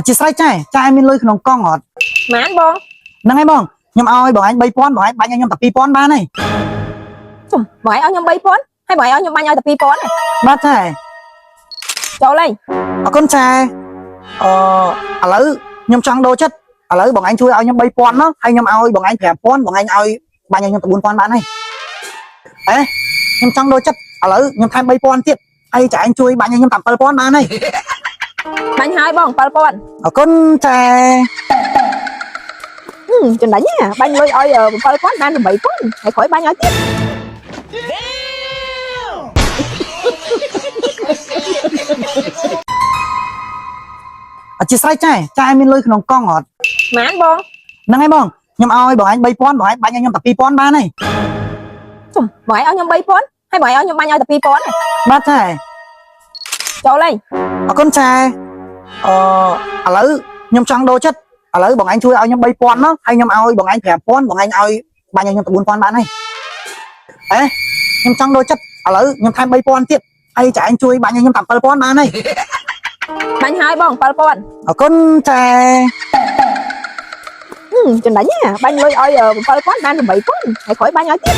អធិស្ឋានចែចែមានលុយក្នុងកង់អត់ ម៉ានបង ហ្នឹងហើយបងខ្ញុំឲ្យបងឯង3000បងឯងបាញ់ឲ្យខ្ញុំតែ2000បានហើយ ជុំបងឯងឲ្យខ្ញុំ3000ហើយបងឯងឲ្យខ្ញុំបាញ់ឲ្យតែ2000ហ៎ បាទចែ ចូលលេង អរគុណចែអឺឥឡូវខ្ញុំចង់ដូរចិត្តឥឡូវបងឯងជួយឲ្យខ្ញុំ3000មកហើយខ្ញុំឲ្យបងឯង5000បងឯងឲ្យបាញ់ឲ្យខ្ញុំតែ4000បានហើយអេខ្ញុំចង់ដូរចិត្តឥឡូវខ្ញុំថែម3000ទៀតហើយចែឯងជួយបាញ់ឲ្យខ្ញុំតែ7000បានហើយ បាញ់ហើយបង7000 អរគុណចែ ហឹមចំណេញណាបាញ់លុយឲ្យ7000បាន8000ហើយក្រោយបាញ់ឲ្យទៀត អធិស្ឋានចែចែមានលុយក្នុងកង់អត់ ម៉ានបង ហ្នឹងហើយបងខ្ញុំឲ្យបងឯង3000បងឯងបាញ់ឲ្យខ្ញុំតែ2000បានហើយ ជុំបងឯងឲ្យខ្ញុំ3000ហើយបងឯងឲ្យខ្ញុំបាញ់ឲ្យតែ2000ហ៎ បាទចែ ចូលលេង អរគុណចែអឺឥឡូវខ្ញុំចង់ដូរចិត្តឥឡូវបងឯងជួយឲ្យខ្ញុំ3000មកហើយខ្ញុំឲ្យបងឯង5000បងឯងឲ្យបាញ់ឲ្យខ្ញុំតែ4000បានហើយអេខ្ញុំចង់ដូរចិត្តឥឡូវខ្ញុំថែម3000ទៀតហើយចែឯងជួយបាញ់ឲ្យខ្ញុំតែ7000បានហើយ បាញ់ហើយបង7000 អរគុណចែ ហឹមចំណេញណាបាញ់លុយឲ្យ7000បាន8000ហើយក្រោយបាញ់ឲ្យទៀត